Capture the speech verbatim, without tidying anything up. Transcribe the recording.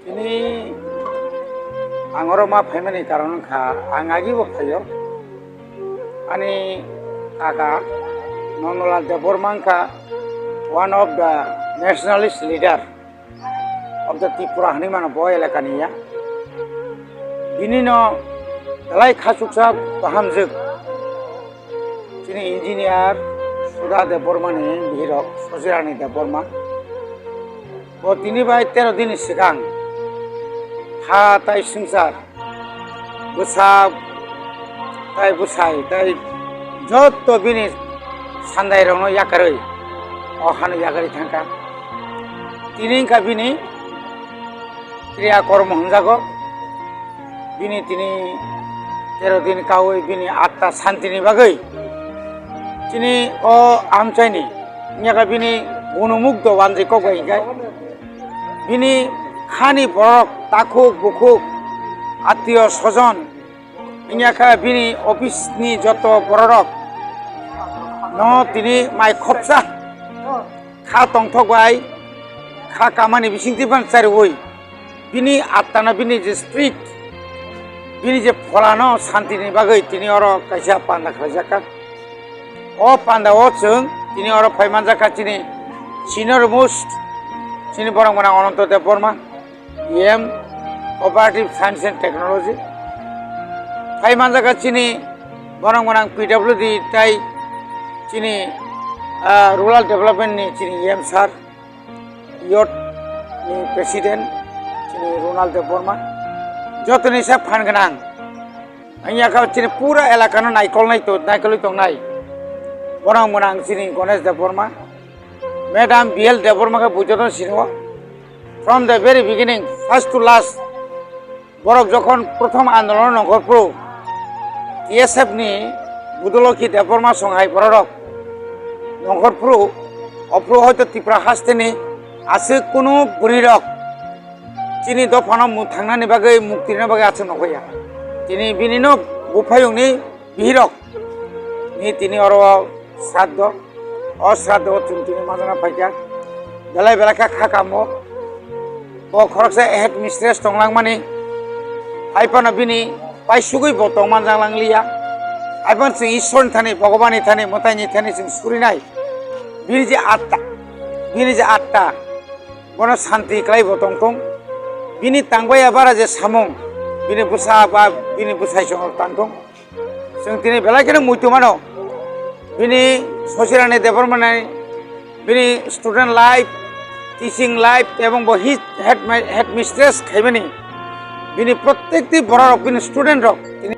Tini ang oro ma phaimani karon wngkha, ang agibo phaio. Ani kaka Nandalal Debbarma wngkha one of the nationalist leader of the Tripura hinwi mano bo elakani ya. Bini no belai khachuksa bahamjwk chini engineer Sudha Debbarma ni bihirok Sosirani Debbarma. Bo tini bai tero din ni swkang ha tai swngchar, bwsa tai bwsai tai jotto bini sandairokno yakarwi o hano yakarwi thangkha. Tini wngkha bini kriya kormo hwnjago. Bini tini tero din kawi bini atta santini bagwi chini o amchaini wngya kha bini gunumukdo wanjwi kok bai hinkhe bini khani borok takhuk bukhuk attiyo sojon wngya kha bini office ni joto bororok no tini mai khopsa kha tongthok bai kha kamani bisingtwi phano chariwi bini attano bini je spirit bini je pholano santini bagwi tini oro kaisa panda khlaijakha. O panda o chwng tini oro phai manjakha chini senior most chini borok gwnang Ananto Debbarma, E M Cooperative Science and Technology. Phai manjakha chini borok gwnang P W D tai chini, ah, Rural Development ni chini E M sir, youth ni president chini Ronald Debbarma. Jotoni sa phan gwnang. Ang yakha chini pura elakano naikolnai to, naikolwi tongnai. Borok gwnang chini Ganesh Debbarma. Madam B L Debbarma khe bujono sino. From the very beginning, first to last, borok jokhon prothom andolon nongkhor phuru T S F ni Budoloki Debbarma songhai bororok nongkhor phuru, ophuru hoito Tripura hasteni aswk kunu bwrwirok chini dophano mu-, thangnani bagwi, mukti rwna bagwi aswk nokhoya. Tini bini no buphayungni bihirok ni tini oro sraddho. O sraddho o chwng tini manjana phaikha. Belai belai kha kha kamo. Bo khoroksa head mistress tonglangmani. Hai phano bini paisugwi bo tong manjak langliya. Hai phano chwng Ishwarni thani, Bhagwanni thani, mwtaini thani chwng surinai. Bini je atta, bini je atta, bono santi kwlai bo tongthung. Bini tangbaiya bara je samung, bini bwsa ba bini bwsai chwng tangthung. Chwng tini belai kheno muitu mano. Bini Sosirani Debbarmani bini student life, teaching life, ebong bo hi-, head ma-, head mistress khaimani. Bini prottekti bororok, bini student rok, tini